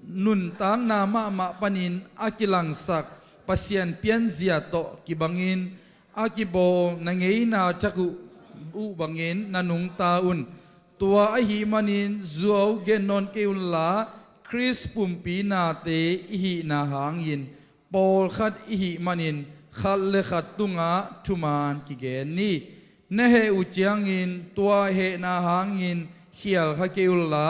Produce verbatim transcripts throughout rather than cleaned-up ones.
nuntakna mahmah panin a kilangsak Pasian pianzia tawh kibangin a kibawl na ngeina thak uh, uh bangin na nungta un. Tua ahih manin zuau gen nawn kei unla, Khrist pumpi nate i hihna hangin pawlkhat i hih manin khat le khat tungah thuman kigen ni. Na heh uh ciangin tua hehna hangin khial kha kei unla,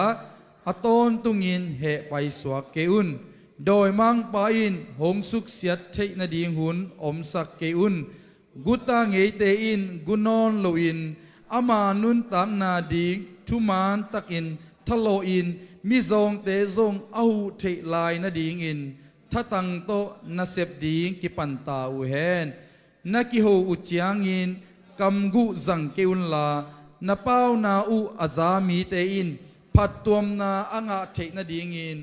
a tawntungin heh paisuak kei un. Dawimangpa in hong suksiat theih nading hun omsak kei un. Guta ngeite in gu nawn loin ama nuntakna ding thuman takin thalawhin mizawngte zong a huh theih lai nadingin thatang tawh nasep ding kipanta uh hen. Na kiho uh ciangin kamguh zang kei unla, na pauna uh a za mite in phattuamna a ngah theih nadingin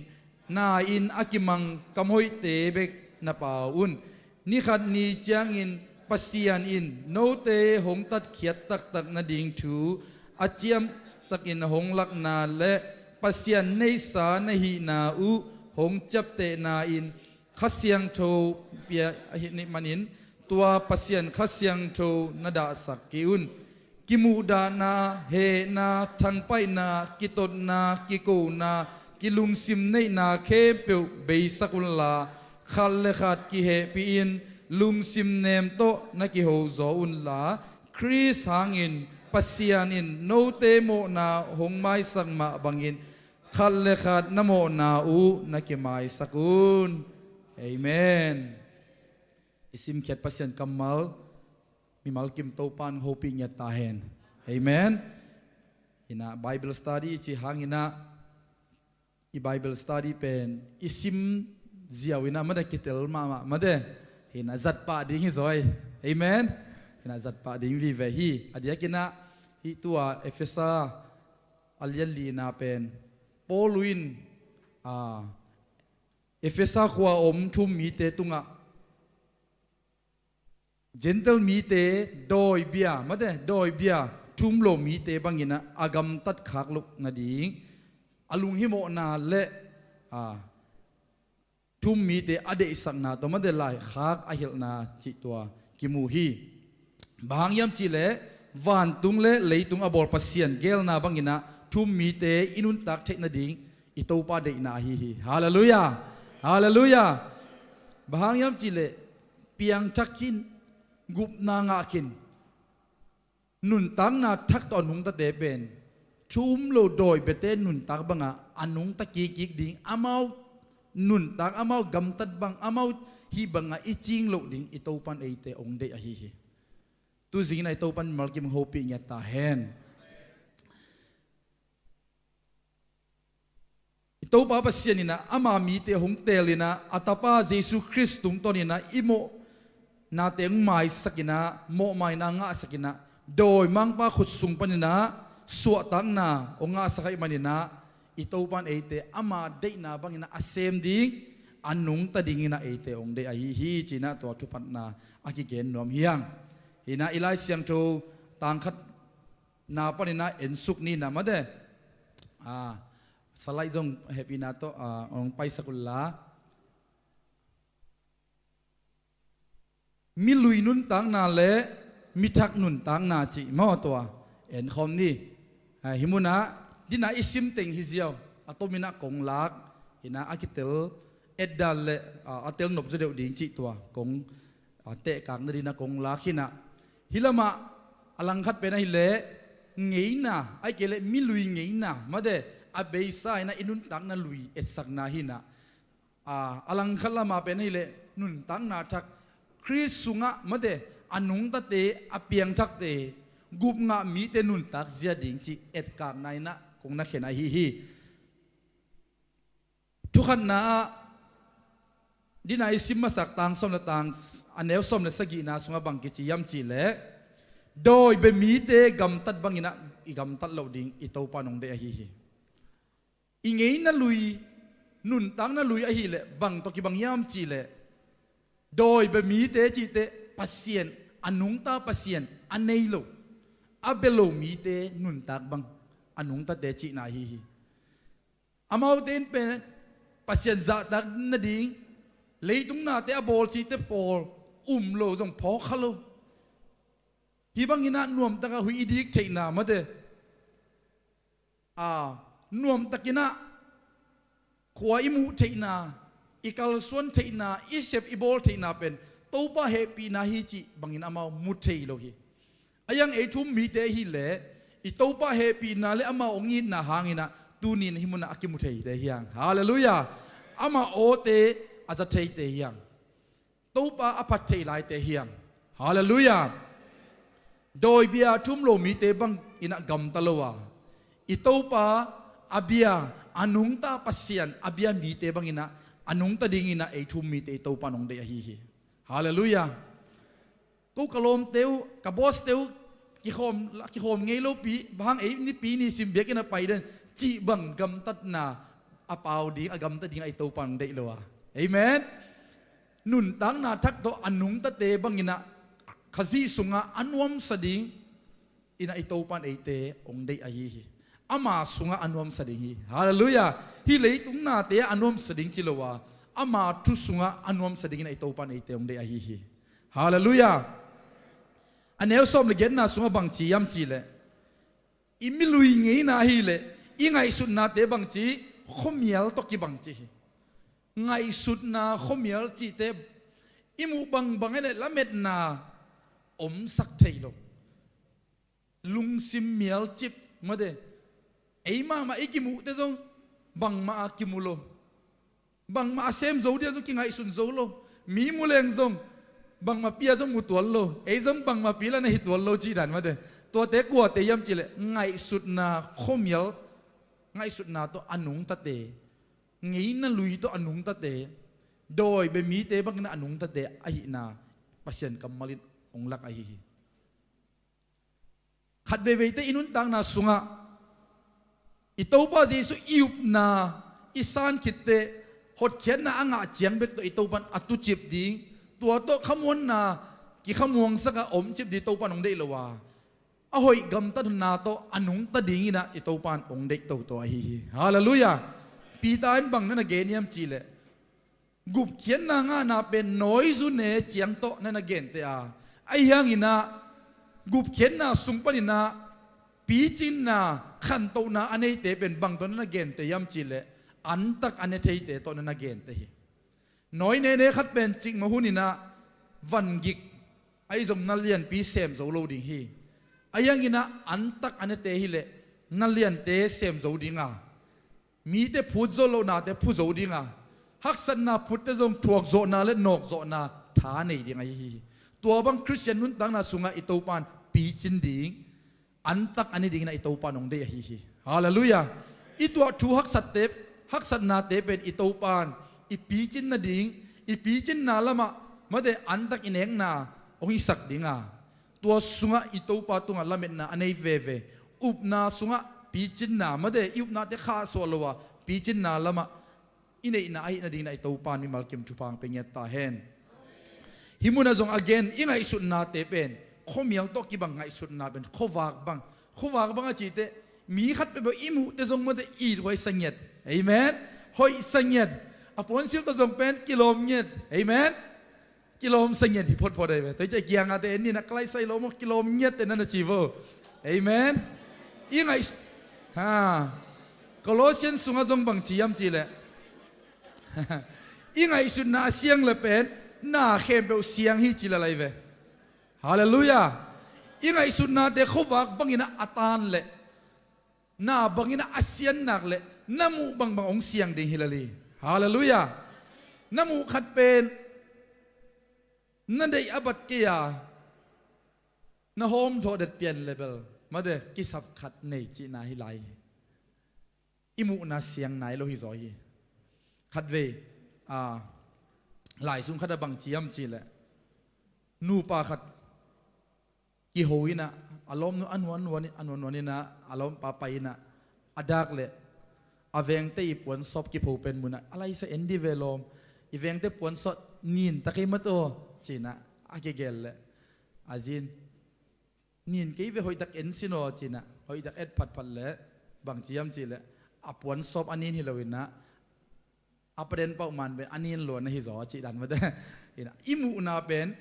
na-in a kimang kamhoihte bek na pau un. Ni khat ni ciangin Pasian in note hong tatkhiat taktak nading thu a ciamtakin hong lakna le Pasian neihsa na hihna uh hong ciaptehna in Kha Siangtho pia ahih manin tua Pasian Kha Siangtho na dahsak kei un. Kimuhdahna, hehna, thangpaihna, kitotna, kikona, kilungsim neihna khempeuh beisak unla, khat le khat kihehpihin lungsim nem tawh na kihozaw unla, Khrist hangin Pasian in note mawhna hong maisak mah bangin khat le khat na mawhna uh na kimaisak un. Amen. I simkhiat Pasian kammal mimal kim Topan hopih ngiat ta hen. Amen. Hinah Bible study i cih hanginah i Bible study pen i sim ziau inah mate kitel mahmah mate. Hinah zatpah ding hi zaw ei. Amen. Hinah zatpah ding vive hi. A diakinah hih tua Efesa a lian lina pen Paul in, a, Efesa khua om thu-um mite tungah Gentile mite dawibia mate, dawibia thu-um lo mite banginah a gamtat khak loh nading a lunghimawhna le, a, thu-um mite a deihsakna tawh mate laikhak a hilhna cih tua kimu hi. Bang hang hiam cihleh vantung le leitung a bawl Pasian geelna banginah thu-um mite i nuntak theih nading i Topa deihna ahi hi. Halleluiah. Halleluiah. Bang hang hiam cihleh piangthak khin, gupna ngah khin, nuntakna thak tawh a nungtate pen thu-um lo dawibiate nuntak bangah a nungta kikkik ding, amau nuntak, amau gamtat bang, amau hih bangah i cing loh ding i Topan eite hong deih ahi hi. Tuzingin a i Topan mimal kim hopih ngiat ta hen. I Topa Pasian inah ama mite hong teelinah a Tapa Jesu Khrist tungtawninah i mawhnate hong maisakinah mawhmaina ngahsakinah dawimangpa khutsung paninah suahtakna hong ngahsak ahih maninah i Topan eite ama deihna banginah a sem ding, a nungta dinginah eite hong deih ahi hi cinah tua thuphatna a kigen nuam hi hang. Hinah i Lai Siangtho tangkhat na paninah ensuk ninah mate. A, salai zong hehpihna tawh, a, hong paisak unla. Milui nuntakna le mithak nuntakna cih maw tua enkhawm ni. A, hih munah dinah i simteng hi ziau a tominah kong lak hinah a kitel etdan le, a, a tel nop zaw deuh ding cih tua kong a, tehkak nadinah kong lak hinah. Hih lamah a langkhat pen ahileh ngeina, ahih kei leh milui ngeina mate a beisa inah i nuntakna lui etsakna hinah. A, a langkhat lamah pen ahileh nuntakna thak Khrist sungah mate a nungtate, a piangthakte, gupngah mite nuntak zia ding cih etkakna inah kong na khen ahi hi. Thukhatna ah dinah i sim masak tang sawm le tang s-, a neu sawm le sagihna sungah bang kici hiam cihleh dawibia mite gamtat banginah i gamtat loh ding i Topa nong deih ahi hi. I ngeina lui, nuntakna lui ahileh bang tawh kibang hiam cihleh dawibia mite cihteh Pasian, a nungta Pasian a nei lo, a bia lo mite nuntak bang a nungtate cihna ahi hi. Amaute in pen Pasian zahtak nading leitung nate a bawl cihte pawl um lo zong phawk kha lo. Hih bangin ah nuamtakah huih i dik theihna mate, a, nuamtakin ah khua i muh theihna, i kalsuan theihna, i sep i bawl theihna pen Topa hehpihna hi cih bangin amau mu thei lo hi. A hiang ei thu um mite hileh i Topa hehpihna le amau hong itna hangin ah tuni-in hih munah a kimu theite hi hang. Halleluiah. Amah awte a za theite hi hang. Topa a phat thei laite hi hang. Halleluiah. Dawi bia thu um lo mite bangin ah gamta lo a, i Topa a bia, a nungta Pasian a bia mite bangin ah a nungta dingin ah ei thu um mite i Topa in hong deih ahi hi. Halleluiah. Ko ka lawmte uh, ka bawste uh, kikhawm, kikhawm ngei lopi, bang hang ei nipi ni sim biakinn ah pai den cih bang gamtatna a pau ding, a gamta ding ah i Topa in hong deih lo a. Amen. Nuntakna thak tawh a nungtate bangin ah Khazih sungah a nuamsa dingin ah i Topa in eite hong deih ahi hi. Ama sungah a nuamsa ding hi. Halleluiah. Hih leitung nate ah a nuamsa ding ci lo a, ama thu sungah a nuamsa dingin ah i Topa in eite hong deih ahi hi. Halleluiah. A neu sawm le giatna sungah bang ci hiam cihleh, i milui ngeina hileh i ngaihsutnate bang ci, khuamial tawh kibang ci hi. Ngaihsutna khuamial cihte i muh bangbang hileh lametna omsak thei lo. Lungsim mialcip mate, ei mahmah i kimuhte zong bangmah a kimu lo. Bangmah a sem zo dia zong kingaihsun zo lo. Mi mu leng zong bangmahpi a zong mu tuan lo. Ei zong bangmahpi la na hi tuan lo cih dan mate. Tuate kuate hiam cihleh ngaihsutna khuamial, ngaihsutna tawh a nungtate, ngeina lui tawh a nungtate, dawi bia mite bangin ah a nungtate ahihna Pasian kammal in hong lak ahi hi. Khat veiveite i nuntakna sungah i Topa Jesuh i upna i san khitteh hotkhiatna a ngah ciang bek tawh i Topa in a tucip ding, tua tawh khamuanna kikhamuangsak a omcip ding Topa in hong deih lo a, a hoih gamtatna tawh a nungta dingin ah i Topa in hong deih toto ahi hi. Halleluiah. Peter in bang na na gen hiam cihleh, gupkhiatna ngahna pen nawi zu ne ciang tawh na na gente a, ahi hangin ah gupkhiatna sung panin ah picinna, khantohna a neite pen bang tawh na na gente hiam cihleh, antak a ne theite tawh na na gente hi. Nawi nene khat pen cikmah hunin ah vangik ahi zong na lianpi sem zo lo ding hi. Ahi hangin ah antak a nete hileh na liante sem zo ding a, mite phut zawh lohnate phu zo ding a, haksatna phutte zong thuakzawhna le nawkzawhna tha nei ding ahi hi. Tua bang Khristian nuntakna sungah i Topa in picin ding, antak a ne dingin ah i Topa in hong deih ahi hi. Halleluiah. I tuah thu haksatte, haksatnate pen i Topa in i picin nading, i picinna lamah mate antak i nekna hong hisak ding a, tua sungah i Topa tungah lametna a nei veve, upna sungah picinna mate i upnate khahsuah lo a, picinna lamah i neihna ahih nadingin ah i Topa in mimal kim thupha hong pia ngiat ta hen. Hih munah zong again i ngaihsutnate pen khuamial tawh kibang ngaihsutna pen khuavak bang, khuavak bang a cihteh mi khat peuhpeuh i muhte zong mate ithuai sa ngiat. Amen. Hoih sa ngiat. A puansilh tawh zong pen kilawm ngiat. Amen. Kilawm sa ngiat hi photphot ahi ve. Tua hi ciah kiangah te en ni na ka lai sai lo maw, kilawm ngiat te na na ci vo. Amen. I ngaih, ha, Colossians sungah zong bang ci hiam cihleh, i ngaihsutna a siang le pen na khempeuh siang hi ci lel ahi ve. Halleluiah. I ngaihsutnate khuavak bangin ah a tan leh, na bangin ah a sian nak leh na muh bangbang hong siang ding hi lel hi. Halleluiah. Na muh khat pen na deih a bat kei a, na hawm thawh det pian le bel mate kisap khat nei cihna hi lai hi. I muhna siang nai lo hi zaw hi. Khatvei, a, laisung khat ah bang ci hiam cihleh, nupa khat kiho in ah, a lawmnu a nuannuan, a nuannuan in ah, a lawmpa pai in ah, a dak leh a vengte i puansawp kipho pen mun ah, a laisa en dih ve lawm, i vengte puansawp nin ta kei mataw, ci-in ah a kigel leh a zi in, nin kei ve, hoihtak en sin aw, ci-in ah hoihtak et phatphat leh bang ci hiam cihleh, a puansawp a nin hi lo in ah A paden pauh man pen a nin luan ahi zaw a cih dan mate. Ina, i muhna pen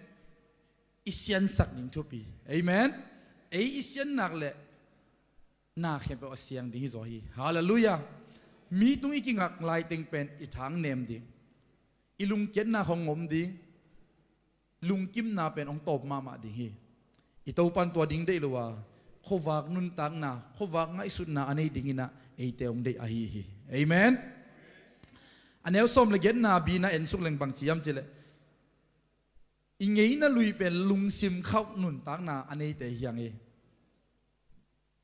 i siansak ding thupi. Amen. Ei i siannak le na khempeuh a siang ding hi zaw hi. Halleluiah. Mi tung i kingak laiteng pen i thang nem ding, i lungkiatna hong om ding, lungkimna pen hong tawp mahmah ding hi. I Topan tua ding deih lo a, khuavak nuntakna, khuavak ngaihsutna a nei dinginah eite hong deih ahi hi. Amen. A neu sawm le giatna bina ensuk leng bang ciam cileh, i ngeina lui pen lungsim khauh nuntakna a neite hiang hi.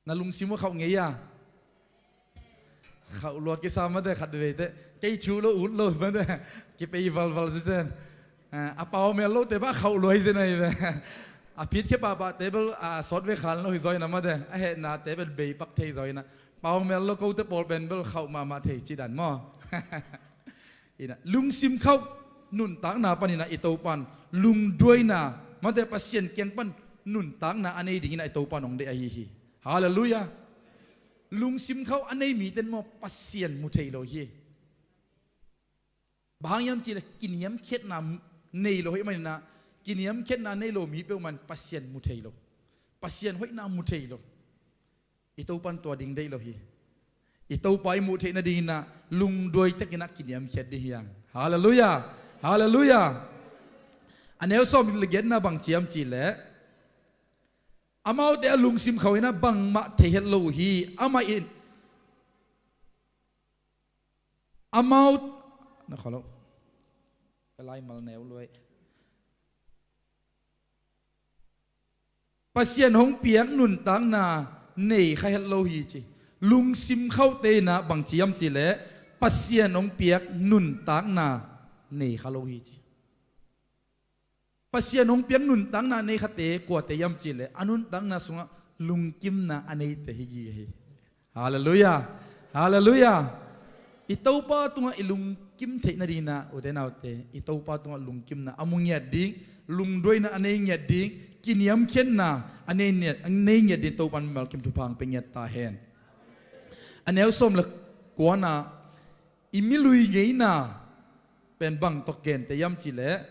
Na lungsim uh khauh ngei a? Khauh lua kisa mate khat veite. Kei thu lo ut lo mate. Kipei valval sisen. A pau mel lote bah khauh lua hi zen ahi ve. A phit khe pahpah te bel a sawt ve khan lo hi zaw ina mate. A hehna te bel bei pak thei zaw ina. Pau mel lo kote pawl pen bel khauh mahmah thei ci dan maw? Ina, lungsim khauh nuntakna paninah i Topan lungduaina, mate Pasian kiang pan nuntakna a nei dinginah i Topan hong deih ahi hi. Halleluiah. Lungsim khauh a nei miten maw Pasian mu thei lo hi. Bang hang hiam cihleh kiniamkhiatna nei lo hi maninah, kiniamkhiatna nei lo mi peuhmah in Pasian mu thei lo. Pasian hoihna mu thei lo. I Topan tua ding deih lo hi. I Topa i muh theih nadinginah lungduai takinah kiniamkhiat ding hiang. Halleluiah. Halleluiah. A neu sawm le giatna bang ciam cihleh, amaute a lungsim khauh inah bangmah thei het lo uh hi. Amah in amau na kholo ka lai mal neu luai. Pasian hong piak nuntakna nei kha het lo hi ci. Lungsim khauhte inah bang ciam cileh Pasian hong piak nuntakna nei kha lo hi ci. Pasian hong piak nuntakna nei khate kuate hiam cileh a nuntakna sungah lungkimna a neite hi gige hi. Halleluiah. Halleluiah. I Topa tungah i lungkim theih nadinginah ute naute, i Topa tungah lungkimna a mu ngiat ding, lungduaina a nei ngiat ding, kiniamkhiatna a nei ngiat, a nei ngiat ding Topan mimal kim thupha hong pe ngiat ta hen. A neu sawm le kuana i milui ngeina pen bang tawh gente hiam cileh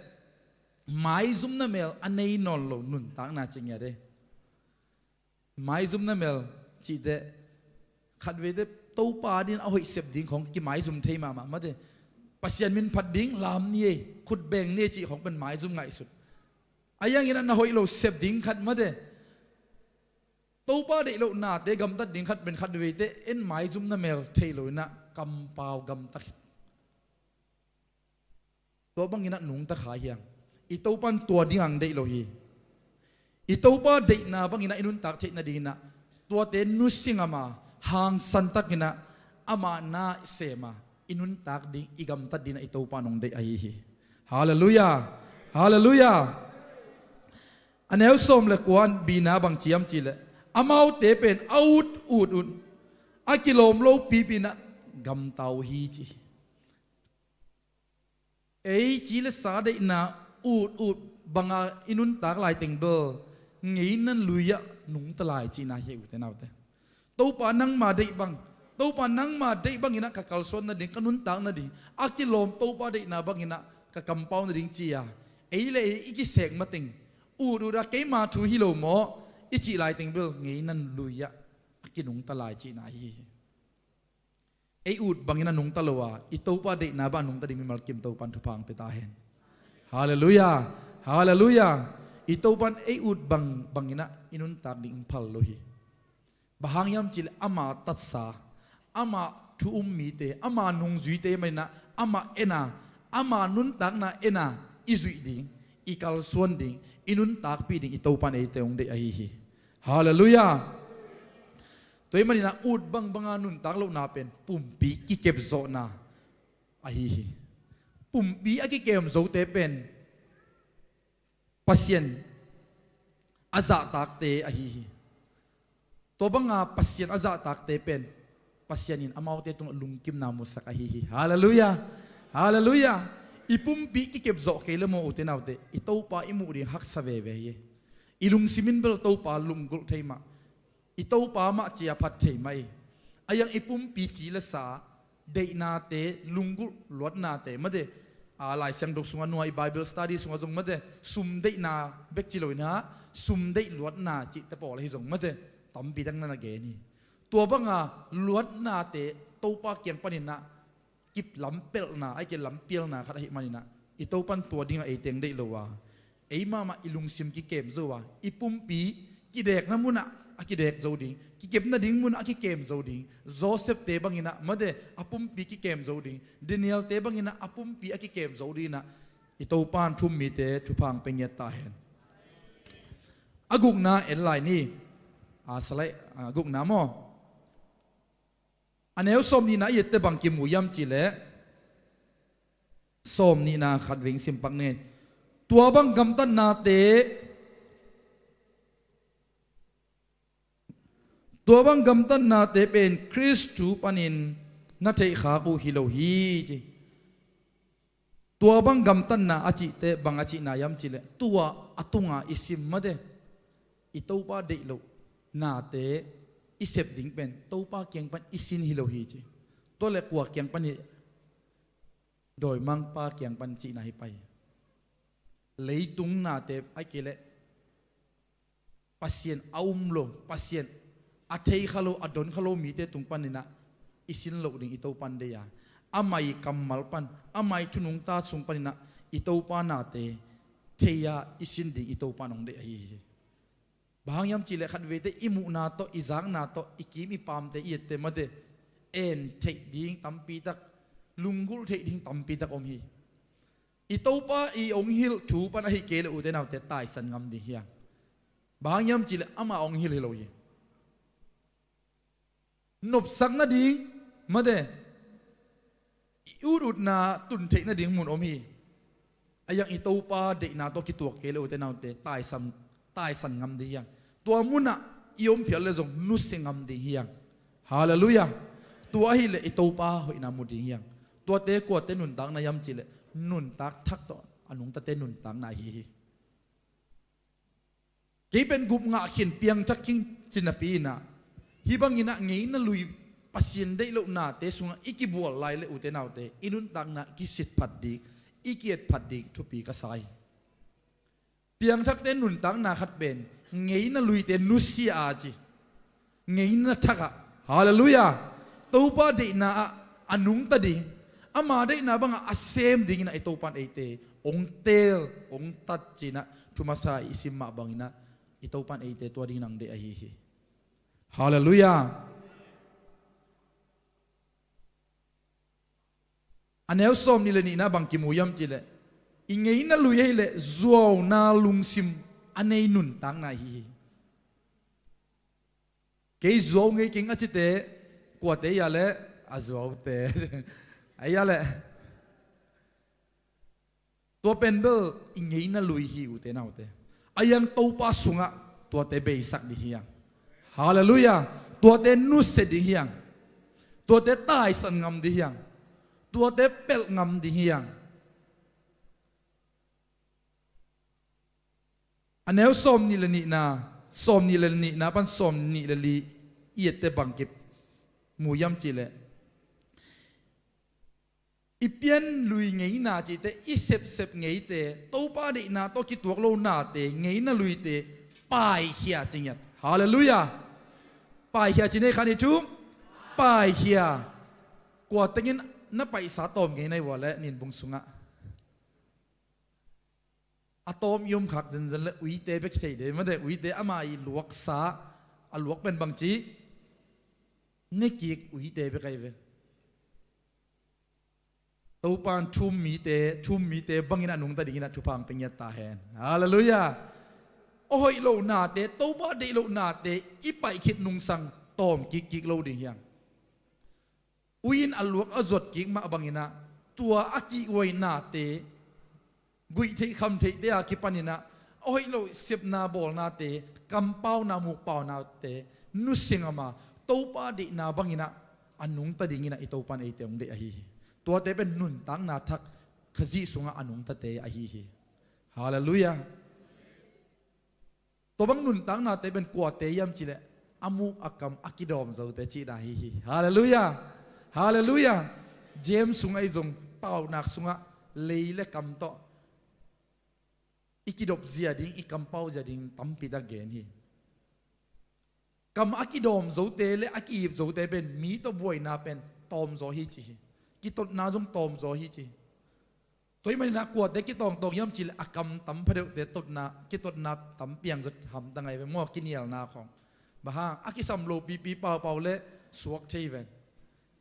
maizumna mel a nei nawn lo nuntakna ci ngiat e. Maizumna mel cihte khat veite Topa din a hoih sep ding khong kimaizum thei mahmah mate. Pasian min phat ding lam ni ei, khut beng ni ei cih khong pen maizum ngaihsut. A hianginah na hoih lo sep ding khat mate. Topa deih loh nate gamtat ding khat pen khat veite en maizumna mel thei lo inah kampau gamtat. Tua banginah nungta kha hiang. I Topan tua dingang deih lo hi. I Topa deihna banginah i nuntak theih nadinginah tuate nusia ngam a, hangsan takinah amah na sem a i nuntak ding, i gamtat dinginah i Topa nong deih ahi hi. Halleluiah. Halleluiah. A neu sawm le kua bina bang ciam cileh amaute pen a ut ut un a kilawm lo pipinah gamta uh hi ci. Ei ci le sa deihna ut ut banga i nuntak laiteng bel ngeinan lui-ah nungta lai cihna hi ute naute. Topa nangma deih bang, Topa nangma deih banginah ka kalsuan nading, ka nuntak nading a kilawm Topa deihna banginah ka kampau nading ci-a ei le ei i kisek mateng ut ut a keima thu hi lo maw i cih laiteng bel ngeinan lui-ah a kinungta lai cihna hi hi. Ei ut bangin a nungta lo a i Topa deihna bang a nungta ding mimal kim Topan thupha hong pia ta hen. Halleluiah. Halleluiah. I Topan ei ut bang banginah i nuntak ding hong phal lo hi. Bang hang hiam cihleh ama tatsa, ama thu um mite, ama nungzuite maninah ama en a, ama nuntakna en a i zuih ding, i kalsuan ding, i nuntakpih ding i Topan eite hong deih ahi hi. Halleluiah. Tua ahih maninah ut bangbanga nuntak lohna pen pumpi kikepzawhna ahi hi. Pumpi a kikem zote pen Pasian a zahtakte ahi hi. Tua banga Pasian a zahtakte pen Pasian in amaute tungah lungkimna musak ahi hi. Halleluiah. Halleluiah. I pumpi kikepzawh kei le maw ute naute, i Topa i muh ding haksa veve hi. I lungsim in bel Topa lunggulh thei mah, i Topa mah cia phat thei mah hi. A hiang i pumpi ci le sa deihnate, lunggulh luatnate, mate, a, Lai Siangtho sungah, nua i Bible study sungah zong, mate, sum deihna bek ci lo in ah, sum deih luatna cihte pawl ahi zong, mate, tampi tak na na gen hi. Tua banga luatnate Topa kiang panin ah kip lampelhna, ahih kei leh lampialna khat ahih manin ah, i Topan tua dingah eite hong deih lo a, ei mahmah i lungsim kikem zo a, i pumpi kidekna munah a kidek zo ding, kikepna ding munah a kikem zo ding, Joseph-te bangin ah, mate, a pumpi kikem zo ding, Daniel-te bangin ah a pumpi a kikem zo ding in ah, i Topan thu-um mite thupha hong pia ngiat ta hen. A gukna en lai ni. A, salai, a, gukna maw? A neu sawmnihna i et teh bang kimu hiam cih leh, sawmnihna khat vei sim pak ni. Tua bang gamtatnate, tua bang gamtatnate pen Khrist thu panin na theihkhak uh hi lo hi, ci. Tua bang gamtatna a cih teh bang a cihna hiam cih leh, tua a tunga i sim, mate, i Topa deih loh nate i sep ding pen Topa kiang pan i sin hi lo hi, ci. Tua leh kua kiang pan hi? Dawimangpa kiang pan cihna hi pah hi. Leitung nate, ahih kei leh Pasian a um lo, Pasian a thei kha lo, a don kha lo mite tung panin ah i sin loh ding i Topan deih a, ama i kammal pan, ama i thu nungta sung panin ah i Topa nate thei a i sin ding i Topan hong deih ahi hi. Bang hang hiam cih leh khat veite i muhna tawh, i zakna tawh, i kim i pamte i et teh, mate, en theih ding tampi tak, lunggulh theih ding tampi tak om hi. I Topa i hong hilh thu pan ahih kei leh, ute naute, taisan ngam ding hi hang. Bang hang hiam cih leh ama hong hilh hi lo hi. Nopsak nading, mate, i ututna tun theih nading mun om hi. Ahi hang i Topa deihna tawh kituak kei leh, ute naute, taisan, taisan ngam ding hi hang. Tua munah i om phial leh zong nusia ngam ding hi hang. Halleluiah. Tua ahih leh i Topa hoihna mu ding hi hang. Tuate kuate nuntakna hiam cih leh, nuntak thak tawh a nungtate nuntakna ahi hi. Kei pen gup ngah khin, piangthak khin, ci napi in ah, hih bangin ah ngeina lui, Pasian deih loh nate sungah i kibual lai leh, ute naute, i nuntakna kisit phat ding, i ki-et phat ding thupi ka sa hi. Piangthakte nuntakna khat pen ngeina luite nusia a ci, ngeina thak ah, halleluiah, Topa deihna ah a nungta ding, ama deihna bangah a sem dingin ah i Topan eite hong teel, hong tat, ci-in ah thu masa i sim mah bangin ah i Topan eite tua dingin hong deih ahi hi. Halleluiah. A neu sawmnih leh nihna bang kimu hiam cih leh, i ngeina lui ahih leh zuauna lungsim a nei nuntakna ahi hi. Kei zuau ngei keng a cite, kuate hi a leh, a zuaute. Ahi a leh, tua pen bel i ngeina lui hi, ute naute. Ahi hang Topa sungah tuate beisak ding hi hang. Halleluiah. Tuate nusia ding hi hang. Tuate taisan ngam ding hi hang. Tuate pelh ngam ding hi hang. A neu sawmnih leh nihna, sawmnih leh nihna pan sawmnih leh li i et teh bang kimu hiam cih leh, i pian lui ngeina cihte, i sepsep ngeite, Topa deihna tawh kituak lo nate, ngeina luite paikhia ci ngiat. Halleluiah. Paikhia ci ni, khat, nih, thum. Paikhia. Kua tengin na paihsa tawm ngei na hi uh a leh, ninbung sungah a tawm i om khak zenzen leh uite bek thei dei, mate, uite ama i luaksa, a luak pen bangci, ne kik uite bek ahi ve. Topan thu-um mite, thu-um mite bangin a nungta dingin ah thupha hong pia ngiat ta hen. Halleluiah. A hoih loh nate, Topa deih loh nate i paih khit nungsang tawm kikkik lo ding hi hang. Ui in a luak a zuat kik mah bangin ah, tua a kihhuai nate, guih theih kham theihte a kipanin ah, a hoih loh sepna bawlnate, kampauna mukpaunate nusia ngam a, Topa deihna bangin ah a nungta dingin ah i Topan eite hong deih ahi hi. Tuate pen nuntakna thak Khazih sungah a nungtate ahi hi. Halleluiah. Tua bang nuntaknate pen kuate hiam cih leh, a muk a kam a kidawm zote cihna ahi hi. Halleluiah. Halleluiah. James sungah i zong, paunak sungah lei le kam tawh i kidop zia ding, i kampau zia ding tampi tak gen hi. Kam a kidawm zote le a ki-ip zote pen mi tawh buaina pen tawmzaw hi ci hi. Kitotna zong tawmzaw hi ci hi. Tua ahih manin ah kuate kitawngtawng hiam cih leh a kam tam phadeuhte totna, kitotna tam piang zaw hamtang ahi ve maw, kinialna khawng. Bang hang, a kisam lopipi paupau le suak thei ven.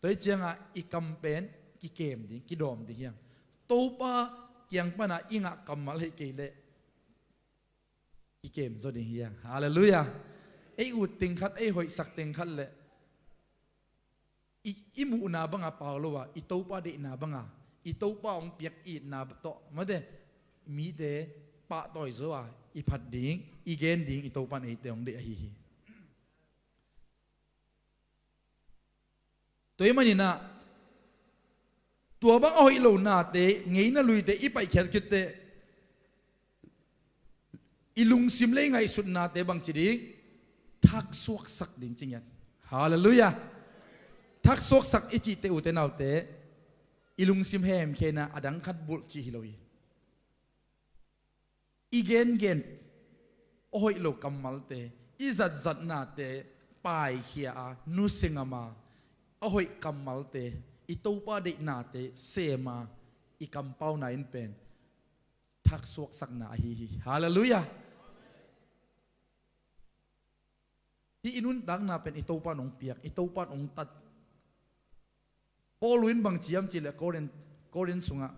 Tua ahih ciangah i kam pen kikem ding, kidawm ding hi hang. Topa kiang panah i ngah kammal ahih kei leh kikem zaw ding hi hang. Halleluiah. Ei ut teng khat, ei hoihsak teng khat leh i, i muhna banga pau lo a, i Topa deihna banga, i Topa hong piak itna tawh, mate, mite pahtawi zaw a, i phat ding, i gen ding, i Topa in eite hong deih ahi hi. Tua ahih manin ah, tua bang a hoih lo nate, ngeina luite i paihkhiat khit teh, i lungsim le i ngaihsutnate bangci ding, thaksuaksak ding ci ngiat. Halleluiah. Thaksuaksak i cihte, ute naute, i lungsim hemkhia-in ah a dang khat bulh cih hi lo hi. I gengen a hoih lo kammalte, i zatzatnate paikhia a, nusia ngam a, a hoih kammalte, i Topa deihnate sem a, i kampauna in pen thaksuaksakna ahi hi. Halleluiah. Hih i nuntakna pen i Topa in hong piak, i Topa in hong tat. Paul in bang ci hiam cih leh Korin, Korin sungah,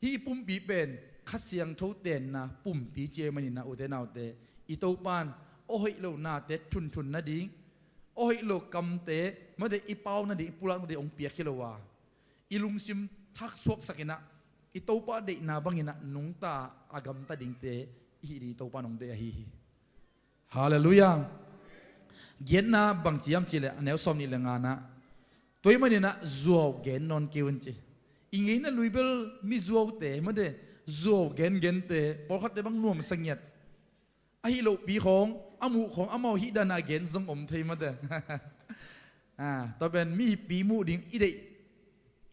hih i pumpi pen Kha Siangtho tenna pumpi ci ahih manin ah, ute naute, i Topa in a hoih lo nate thunthun nading, a hoih lo kamte, mate, i pau nading, i pulak nading hong piak hi lo a, i lungsim thaksuaksak in ah, i Topa deihna bangin ah nungta a gamta dingte i hih ding i Topa in hong deih ahi hi. Halleluiah. Giatna bang ci hiam cih leh, a neu sawmnih le ngana, tua ahih manin ah zuau gen nawn kei un ci. I ngeina lui bel mi zuaute, mate, zuau gengente, pawlkhatte bang nuamsa ngiat. Ahi lohpi khawng, a muh khawng, amau hih dan a gen zong om thei, mate. Ah, tua pen mipi muh ding i deih,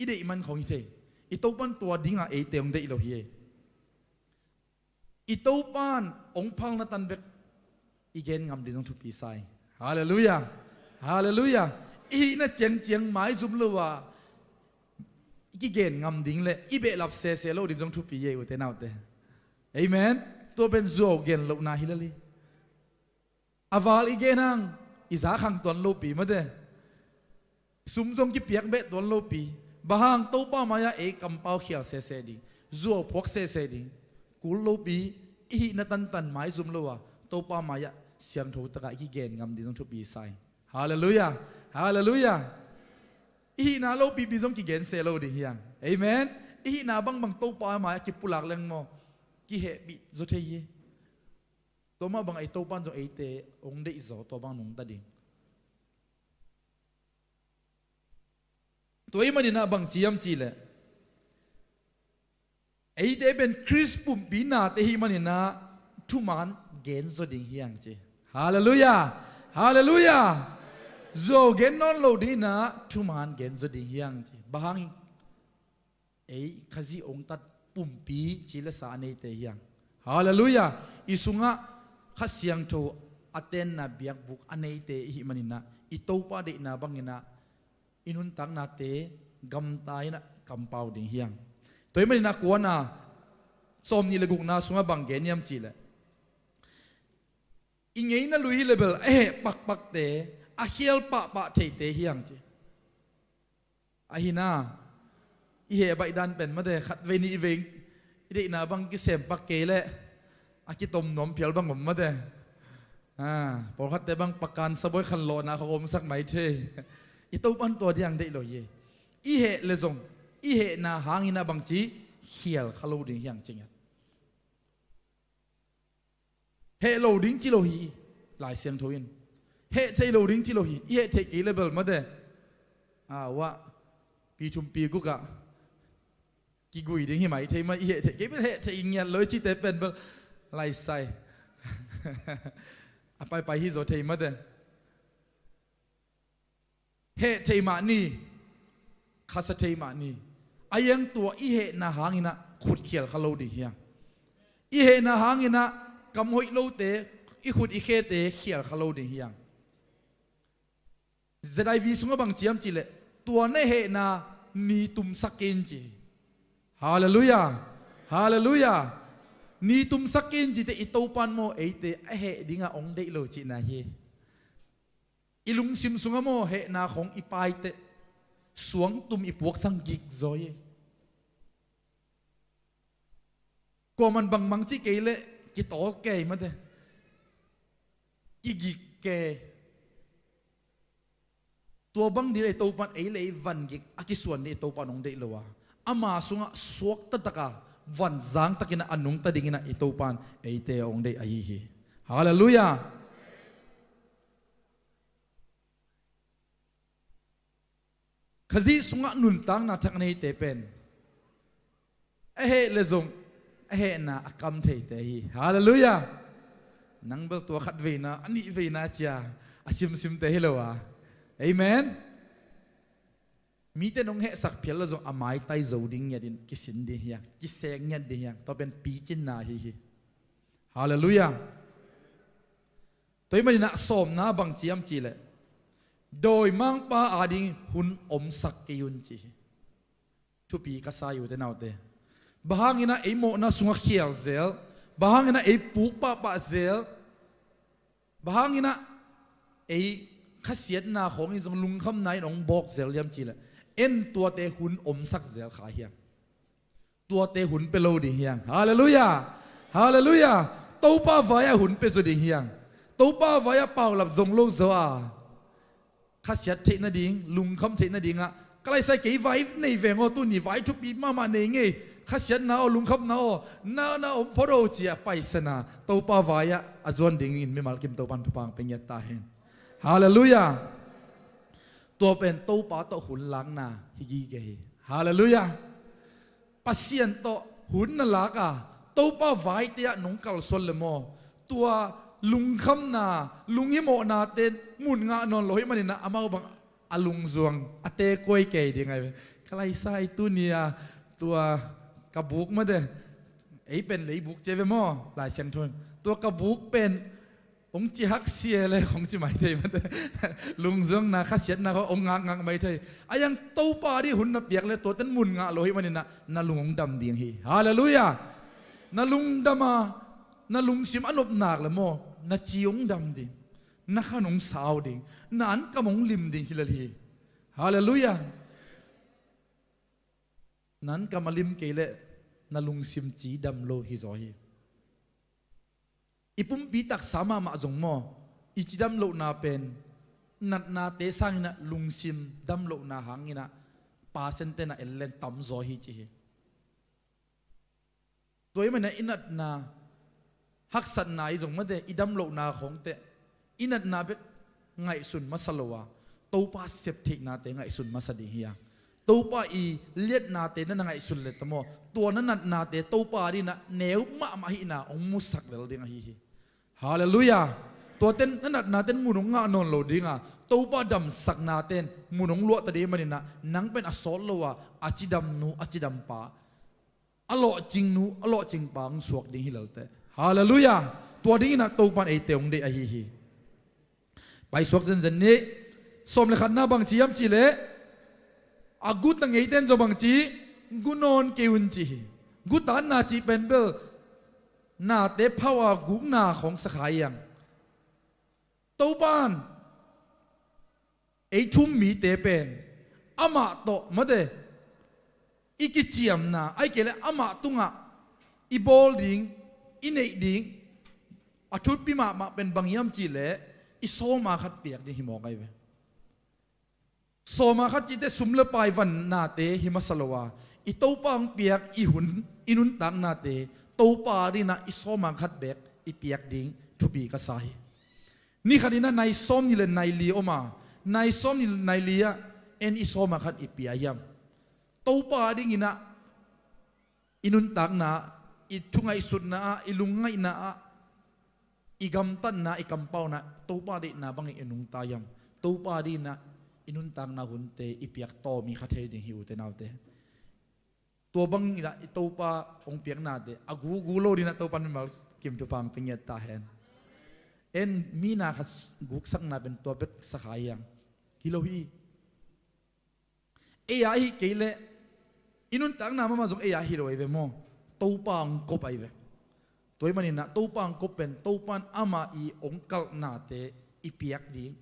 i deih man khawng hi thei. I Topa in tua dingah eite hong deih lo hi. I Topa in hong phalna tan bek i gen ngam ding zong thupi sa hi. Halleluiah. Halleluiah. I hihna ciangciang maizum lo a i kigen ngam ding le i behlap sese lo ding zong thupi hi, ute naute. Amen. Tua pen zuau gen lohna hi lel hi. A val i gen hang, i za khang tuan lopi, mate. Sum zong kipiak beh tuan lopi. Bang hang, Topa mai-ah ei kampau khial sese ding, zuau phuak sese ding, kul lopi, i hihna tantan maizum lo a, Topa mai-ah siangtho takah i kigen ngam ding zong thupi sa hi. Halleluiah. Halleluiah. I hihna lopipi zong kigen se lo ding hi hang. Amen. I hihna bangbang Topa mai-ah kipulak leng maw, kihehpih zaw thei hi. Tua mah bangah i Topa in zong eite hong deih zaw, tua bang nungta ding. Tua ahih manin ah bang ci hiam cih leh, eite pen Khrist pumpi nate ahih manin ah thuman gen zaw ding hi hang ci. Halleluiah. Halleluiah. Zuau gen nawn lo ding in ah thuman gen zaw ding hi hang ci. Bang hang, ei Khazih hong tat pumpi ci le sa a neite hi hang. Halleluiah. I sungah Kha Siangtho a tenna biakbuk a neite i hih manin ah, i Topa deihna bangin ah i nuntaknate gamta in ah kampau ding hi hang. Tua ahih manin ah kuana sawmnih le gukna sungah bang gen hiam cih leh, i ngeina lui hi leh bel a heh pakpakte, a khial pahpah theite hi hang ci. Ahi na, i heh baih dan pen mate, khatvei nihvei i deihna bang kisem pak kei leh a kitom nuam phial bang om mate. Ah, pawlkhatte bang pakan sabawi khanlawhna khawng omsak mai thei. I Topa in tua diang deih lo hi. I heh le zong, i hehna hangin ah bangci khial kha lo ding hi hang ci ngiat. Heh lo ding ci lo hi, Lai Siangtho in. Heh theih lo ding ci lo hi, i heh theih kei leh bel mate. A, uah, pi thum pi guk ah kigui ding hi mai thei mah, i heh theih kei bel, heh theih ngiat lo i cite pen bel, lai sai. A paipai hi zaw thei mate. Heh thei mah ni. khasa thei mah ni. A iang tua i hehna hanginah khut khial kha lo ding hiang. I hehna hanginah kam hoih lote, i khut i khete khial kha lo ding hiang. Z I V sungah bang ciam cihleh, tua na hehna ni tumsak in ci. Halleluiah. Halleluiah. Ni tumsak in cite i Topan maw eite a heh dingah ong deih lo cihna hi. I lungsim sungah maw hehna khong i paiteh suangtum i puaksang gikzaw hi. Kuaman bangmang cih kei leh kitawl kei mate. Kigik kei. Tua bang dih leh i Topan ei leh ei vangik a kisuan dih i Topan ong deih lo a, ama sungah suaktataka vanzangtakinah a nungta dinginah i Topan eite ong deih ahi hi. Halleluiah. Khazih sungah nuntakna thak neite pen a heh le zong a hehna a kam theite hi. Halleluiah. Nang bel tua khat veina a nih veina cia a simsimte hi lo a. Amen. Mite nong hehsak phial lo zong a maitai zo ding ngiatin kisin ding hiang, kisek ngiat ding hiang. Tua pen picinna hi hi. Halleluiah. Tua hi maninah sawmna bang ciam cihleh, dawimangpa ading hun omsak kei un ci hi. Thupi ka sa hi ute naute. Bang hanginah ei mawhna sungah khial zel? Bang hanginah ei puk pahpah zel? Bang hanginah ei khasiatna khawngin zong lungkhamna in ong bawk zel hiam cihleh, en tuate hun omsak zel kha hiam? Tuate hun pia lo ding hiang. Halleluiah. Halleluiah. Topa vai-ah hun pia zaw ding hiang. Topa vai-ah paulap zong lo zaw a, khasiat theih nading, lungkham theih nadingah, ka laisai kei vai nei veng aw, tuni vai thupi mahmah nei ngei. Khasiatna aw, lungkhamna aw, na na om phot aw ci-a paisana Topa vai-ah a zuan dingin mimal kim Topan thupha pia ngiat ta hen. Halleluiah. Tua pen Topa tawh hun lakna hi gige hi. Halleluiah. Pasian tawh hun na lak a, Topa vaite ah nong kalsuan le maw, tua lungkhamna, lunghimawhnaten mun ngah nawn lo hi maninah amau bang a lungzuang a tekuai kei ding ai ve. Ka laisai tuni-a tua ka buk mate, ei pen lei buk cia ve maw, Lai Siangtho in tua ka buk pen hong ci haksia le hong ci mai thei mate. Lungzuangna, khasiatna kha hong ngakngak mai thei. A iang Topa dih hun na piak le tuaten mun ngah lo hi maninah na lung hong dam ding hi. Halleluiah. Na lungdam a, na lungsim a nopnak le maw, na ci hong dam ding, na khan hong sau ding, na ankam hong lim ding hi lel hi. Halleluiah. Na ankam a lim kei leh na lungsim cidam lo hi zaw hi. I pumpi taksa mahmah zong maw, i cidam lohna pen natnate sanginah lungsim dam lohna hanginah percent tenah ellen tam zaw hi ci hi. Tua hi maninah i natna haksatna i zong mate, i dam lohna khawngte i natna bek ngaihsun masa lo a, Topa septheihnate ngaihsun masa ding hiang. Topa i liatnate na na ngaihsun le tamaw, tua na natnate Topa dinah neu mahmah hihna hong musak lel ding ahi hi. Halleluiah. Tuaten na natnaten mun hong ngah nawn lo dinga, Topa damsaknaten mun hong luahta ding hi maninah nang pen a sawt lo a, a cidamnu a cidampa, a lawhcingnu a lawhcingpa hong suak ding hi lelte. Halleluiah. Tua dinginah Topan eite hong deih ahi hi. Paisuak zenzen nih. Sawm le khatna bang ci hiam cihleh, a guta ngeiten zaw bang ci, gu nawn kei un ci hi. Gutatna cih pen bel nate phauha gukna khawng sakha hiang. Topan ei thu-um mite pen amah tawh mate, i kiciamna, ahih kei leh amah tungah i bawl ding, i neih ding a thupi mahmah pen bang hiam cihleh, i sawma khat piak ding hi mawk ahi ve. Sawma khat cihte sum le pai vannate hi masa lo a, i Topa hong piak i hun, i nuntaknate Topa dinah i sawma khat beek i piak ding thupi ka sa hi. Ni khatinah nai sawm nih le nai li om a, nai sawm nih le nai li ah en i sawma khat i pia hiam? Topa dinginah i nuntakna, i thungaihsutna ah, i lungngaihna ah, i gamtatna, i kampauna, Topa deihna bangin i nungta hiam? Topa dinah i nuntakna hunte i piak tawm i kha thei ding hi, ute naute. Tua bang inah i Topa hong piaknate a gugu lo dinah Topa mimal kim thupha hong pia ngiat ta hen. En, mi na khat guksakna pen tua bek sakha hiang hi lo hi. Ei a ahi kei leh i nuntakna mahmah zong ei a hi lo ahi ve maw? Topa hong kop ahi ve. Tua ahih maninah Topa hong kop pen Topa in amah i hong kalhnate i piak ding,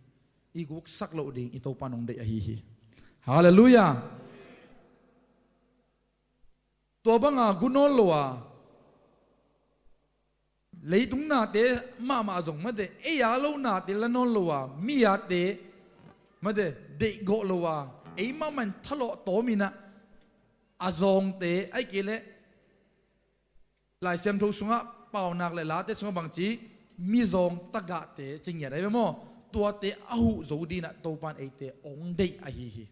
i guksak loh ding i Topa in hong deih ahi hi. Halleluiah. Tua banga gu nawn lo a, leitung nate mahmah zong mate, ei a lo nate la nawn lo a, mi ate mate, deihgawh lo a, ei mahmah in thalawh tawminah a zawngte, ahih kei leh Lai Siangtho sungah paunak le late sungah bangci, mizawng tagahte ci ngiat ahi ve maw? Tuate a huh zo dinah Topa in eite hong deih ahi hi.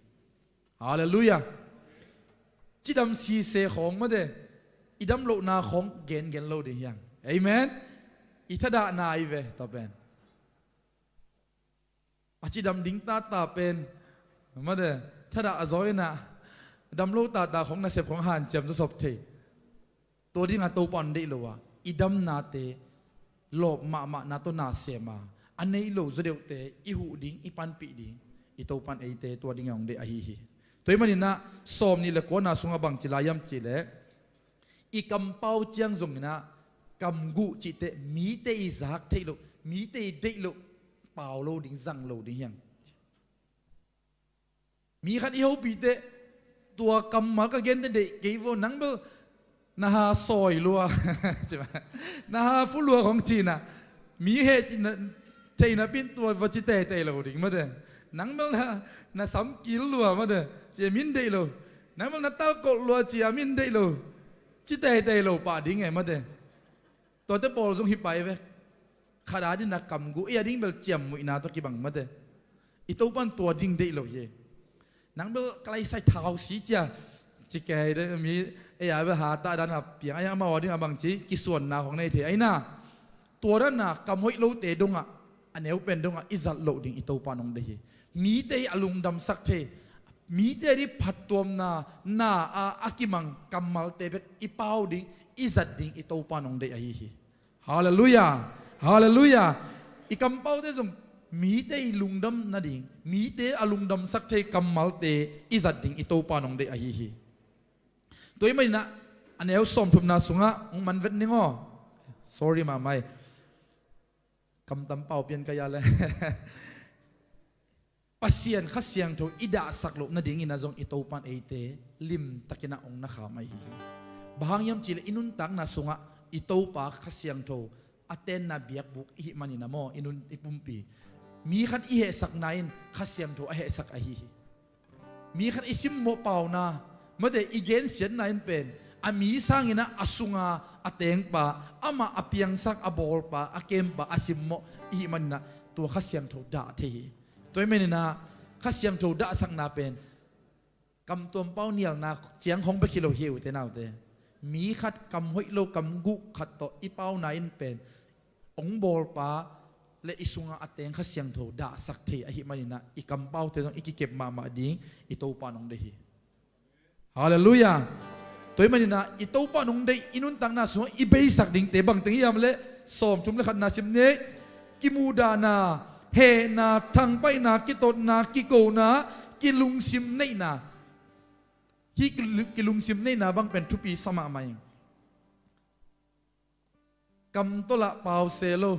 Halleluiah. Cidam sise khawng mate, i dam lohna khawng gengen lo ding hiang. Amen. I thadahna ahi ve tua pen. A cidam ding tata pen mate, thadah a zaw inah dam lo tata khawng nasep khawng hanciam zawsop thei. Tua dinga Topa in deih lo a, i damnate lawp mahmahna tawh na sem a, a nei lo zaw deuhte i huh ding, i panpih ding i Topa in eite tua dinga hong deih ahi hi. Tua ahih maninah sawm nih le kuana sungah bangci lai hiam cihleh, i kampau ciang zonginah kamguh cihte mite i zak theih loh, mite i deih loh, pau lo ding, zang lo ding hiang. Mi khat i hopih teh tua kammal ka gente deih kei vaw, nang bel na ha sawi lua, na ha fu lua khong cinah mi heh theihna pin tua va ci teitei lo ding mate. Nang bel na, na sam kil lua mate, ci a min deih lo. Nang bel na talkolh lua ci a min deih lo, ci teitei lo pah ding e mate. Tuate pawl zong hi pai ve. Khat a dingin a kamguh, ei a ding bel ciammuihna tawh kibang mate. I Topa in tua ding deih lo hi. Nang bel ka laisai thau si cia ci kei de, mi ei a bel hatah dan a piang, ei a mau a ding a bangci kisuanna khong nei thei aina. Tua dan a kam hoih lote dongah, a neu pen dongah i zat loh ding i Topa in hong deih hi. Mite i a lungdamsak thei, mite a ding phattuamna na a, a kimang kammalte bek i pau ding, i zat ding i Topa in hong deih ahi hi. Halleluiah. Halleluiah. I kampaute zong mite i lungdam nading, mite a lungdamsak thei kammalte i zat ding i Topa in hong deih ahi hi. Tua ahih maninah a neu sawmthumna sungah hong man vet ning aw. Sorry mahmah hi. Kamtam pau pian ka ia le. Pasian Kha Siangtho i dahsak loh nadingin a zong i Topa in eite limtakin a hong na kham ahi hi. Bang hang hiam cihleh i nuntakna sungah i Topa Kha Siangtho a tenna biakbuk i hih manin a maw, i nun i pumpi. Mi khat i hehsakna in Kha Siangtho a hehsak ahi hi. Mi khat i simmawh pauna, mate, i gensiatna in pen a mi sangin a sunga a tengpa, amah a piangsak, a bawlpa, a kempa a simmawh i hih maninah tua Kha Siangtho dah thei hi. Tua ahih maninah Kha Siangtho dahsakna pen kamtuam pau nialna ciang hong bek hi lo hi, ute naute. Mi khat kam hoih lo, kam guh khat tawh i pauna in pen hong bawlpa le i sunga a teng Kha Siangtho dahsak thei ahih maninah i kampaute zong i kikep mahmah ding i Topa in hong deih hi. Halleluiah. Tua ahih maninah i Topa in hong deih i nuntakna sungah i beisak dingte bangteng hiam leh sawmthum le khatna sim ni. Kimuhdahna, hehna, thangpaihna, kitotna, kikona, kilungsim neihna. Hih kilungsim neihna bang pen thupi sa mahmah hi. Kam tawlah pause lo,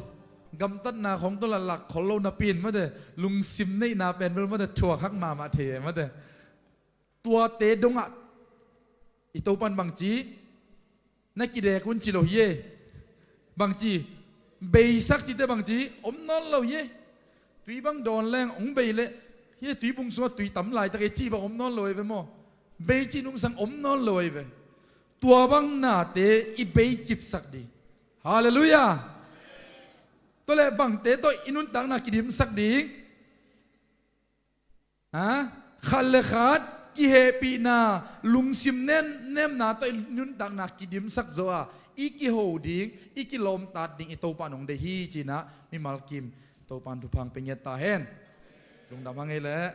gamtatna khong tawlah lakkhol lo napi in mate, lungsim neihna pen bel mate thuakhak mahmah thei e mate. Tuate dongah i Topa in bangci, na kidek un ci lo hi e. Bangci, beisak cite bangci om nawn lo hi e. Tui bang dawn leng hong bei leh hi e, tuibung sungah tui tam laitak e ci bang om nawn lo hi ve maw? Bei ci nungsang om nawn lo hi ve. Tua bang nate i beicipsak ding. Halleluiah. Tua leh bangte tawh i nuntakna kidimsak ding? Ha? Khat le khat kihehpihna, lungsim nem, nemna tawh i nuntakna kidimsak zo a, i kiho ding, i kilawmtat ding i Topa in hong deih hi cinah mimal kim Topa in thupha hong pia ngiat ta hen. Lungdam hang ei leh.